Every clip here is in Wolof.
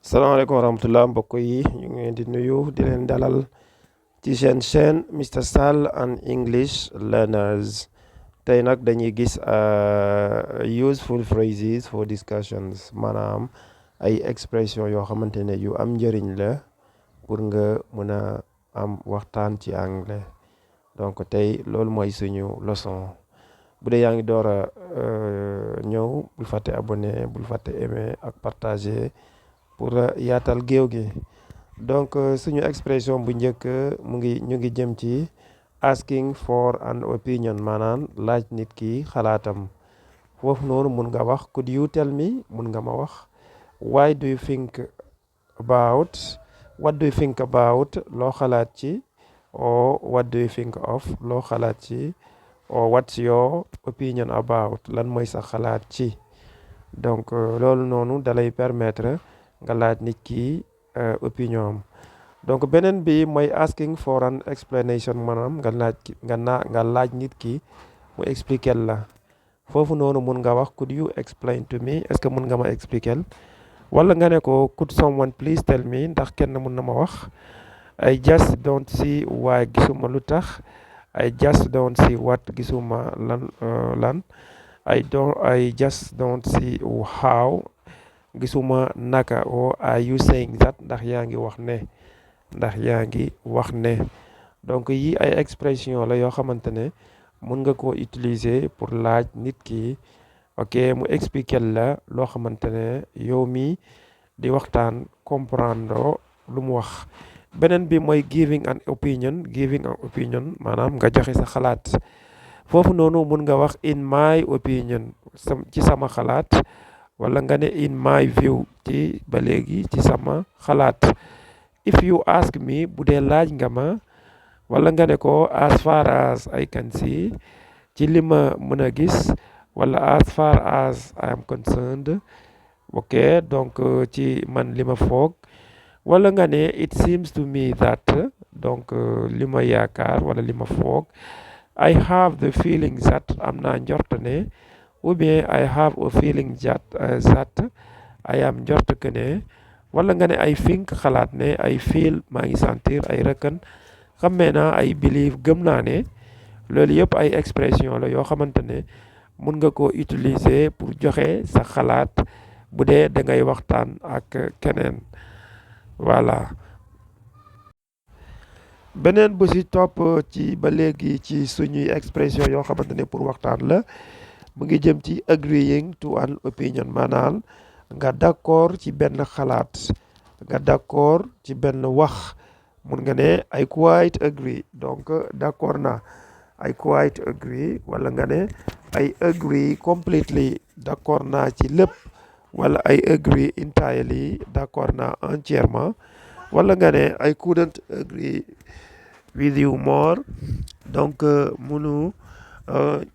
salaamaaleykum wa rahmatulah mbokk yi ñu ngi leen di nuyu di leen dalal ci seen chaîne Mr Sall and English Learners. Tey nag dañuy gis useful phrases for discussions, maanaam ay expression yoo xamante ne yu am njëriñ la pour nga mën a am waxtaan ci anglais. Donc tey loolu mooy suñu leçon. Bu dee yaa ngi door a ñëw bul fàtte abonné, bul fàtte aimer ak partager pour yaatal géew gi. Donc suñu expression bu njëkk ñu ngi jëm ci asking for an opinion, maanaam laaj nit ki xalaatam. Foofu noonu mun nga wax could you tell me, mun nga ma wax why do you think about, what do you think about, loo xalaat ci, or what do you think of, loo xalaat ci, or what's your opinion about, lan mooy sa xalaat ci. Donc loolu noonu dalay permettre nga laaj nit ki opinion am. Donc beneen bi mooy asking for an explanation, maanaam nga laaj nit ki mu expliquer la. Foofu noonu mun nga wax could you explain to me, est-ce que mun nga ma expliquer. Wala nga ne ko could someone please tell me, ndax kenn mun na ma wax. I just don't see why, gisuma lu tax. I just don't see what, gisuma lan. I just don't see how, gisuma naka. Or are you saying that, ndax yaa ngi wax ne. Donc yi ay expression la yoo xamante ne mun nga koo utiliser pour laaj nit ki ok mu expliquer la loo xamante ne yow mi di waxtaan comprendre lu mu wax. Beneen bi mooy giving an opinion, maanaam nga joxe sa xalaat. Foofu noonu mun nga wax in my opinion, ci sama xalaat, wala nga ne in my view, ci ba léegi ci sama xalaat. If you ask me, bu dee laaj nga ma, wala nga ne ko as far as I can see, ci li ma mën a gis, wala as far as I am concerned, ok donc ci man li ma foog. Wala nga ne it seems to me that, donc li ma yaakaar wala li ma foog. I have the feeling that, am naa njort ne, ou bien I have a feeling that I am njort que ne. Wala nga ne I think, xalaat ne. I feel, maa ngi sentir. I reckon, xammee naa. I believe, gëm naa ne. Loolu yëpp ay expression la yoo xamante ne mun nga koo utiliser pour joxe sa xalaat bu dee da ngay waxtaan ak keneen. Voilà. Beneen bu si topp ci ba léegi ci suñuy expression yoo xamante ne pour waxtaan la, mu ngi jëm ci agreeing to an opinion, maanaam nga d'accord ci benn xalaat, nga d'accord ci benn wax. Mun nga ne I quite agree, donc d'accord naa. I quite agree. Wala nga ne I agree completely, d'accord naa ci lépp. Wala I agree entirely, d'accord naa entièrement. Wala nga ne I couldn't agree with you more, donc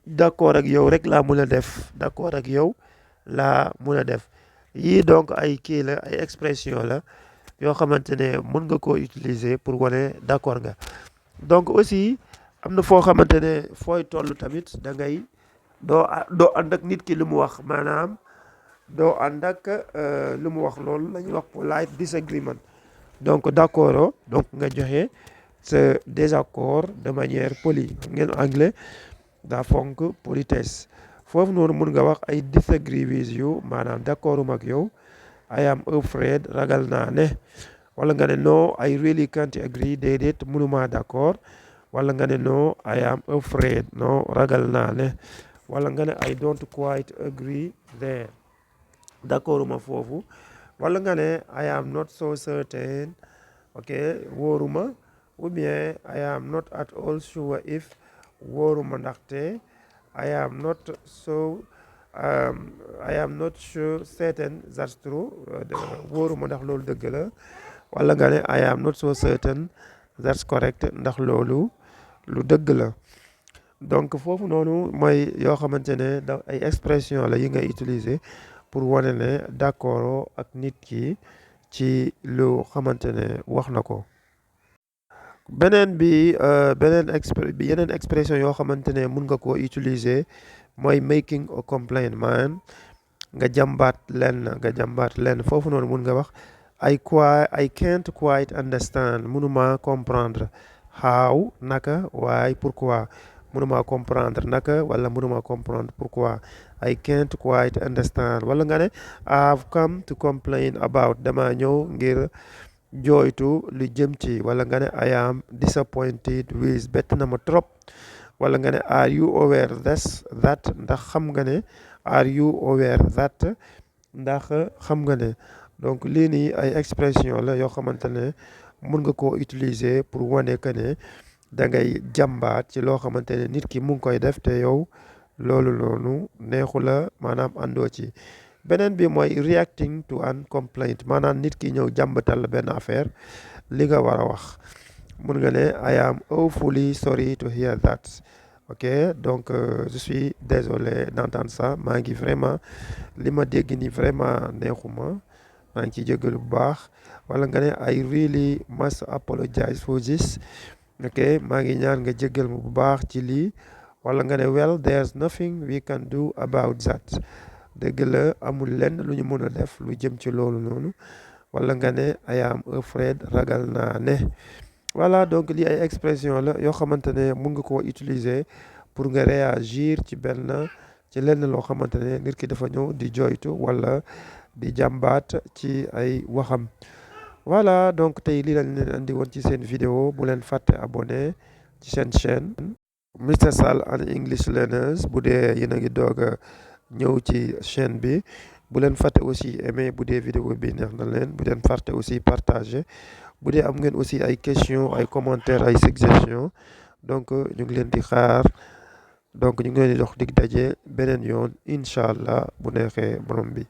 d'accord ak yow rek laa mun a def, d'accord ak yow laa mun a def. Yii donc ay kii la, ay expression la yoo xamante ne mun nga koo utiliser pour wane d'accord nga. Donc aussi am na foo xamante ne fooy toll tamit da ngay doo ànd ak nit ki lu mu wax, maanaam doo ànd ak lu mu wax. Loolu la ñuy wax polite disagreement. Donc d'accord, donc nga joxe sa désaccord de manière polie. Ngeen anglais daa fonk politesse. Foofu noonu mun nga wax I disagree with you, maanaam d'accorduma ak yow. I am afraid, ragal naa ne. Wala nga ne no I really can't agree, déedéet mënuma d'accord. Wala nga ne no I am afraid, no ragal naa ne. Wala nga ne I don't quite agree there, d'accorduma foofu. Wala nga ne I am not so certain, ok wóoruma. Ou bien I am not at all sure if, wóoruma ndaxte. I am not sure certain that's true, wóoruma ndax loolu dëgg la. Wala nga ne I am not so certain that's correct, ndax loolu lu dëgg la. Donc foofu noonu mooy yoo xamante ne ay expression la yi nga utiliser pour wane ne d'accord ak nit ki ci lu xamante ne wax na ko. Beneen bi yeneen expression yoo xamante ne mun nga koo utiliser mooy making a complaint, man nga jàmbaat lenn. Foofu noonu mun nga wax I can't quite understand mënuma comprendre how naka waaye pourquoi mënuma comprendre naka wala mënuma comprendre pourquoi I can't quite understand wala nga ne I've come to complain about dama ñëw ngir jooytu lu jëm ci wala nga ne I am disappointed with bett na ma trop wala nga ne are you aware that ndax xam nga ne are you aware that ndax xam nga ne donc lii nii ay expression la yoo xamante ne mun nga koo utiliser pour wane que ne da ngay jàmbaat ci loo xamante ne nit ki mu ngi koy def te yow loolu noonu neexu la maanaam àndoo ci beneen bi mooy reacting to an complaint maanaam nit ki ñëw jàmbatal la benn affaire li nga war a wax mun nga ne I am awfully sorry to hear that ok donc je suis désolé d'entendre ça maa ngi vraiment li ma dégg ni vraiment neexuma maa ngi ciy jégalu bu baax wala nga ne I really must apologize for this ok maa ngi ñaan nga jégal ma bu baax ci lii wala nga ne well there's nothing we can do about that dëgg la amul lenn lu ñu mën a def lu jëm ci loolu noonu wala nga ne I am afraid ragal naa ne voilà donc lii ay expression la yoo xamante ne mun nga koo utiliser pour nga réagir ci lenn loo xamante ne nit ki dafa ñëw di joytu wala di jàmbaat ci ay waxam voilà donc tey lii lañ leen andi woon ci seen vidéo bu leen fàtte abonné ci seen chaîne Mr Sall and English Learners bu dee yéen a ngi doog a ñëw ci chaîne bi bu leen fàtte aussi aimer bu dee vidéo bi neex na leen bu leen fàtte aussi partager bu dee am ngeen aussi ay questions ay commentaires ay suggestions donc ñu ngi leen di xaar donc ñu ngi leen di dox dig daje beneen yoon incha allah bu neexee borom bi.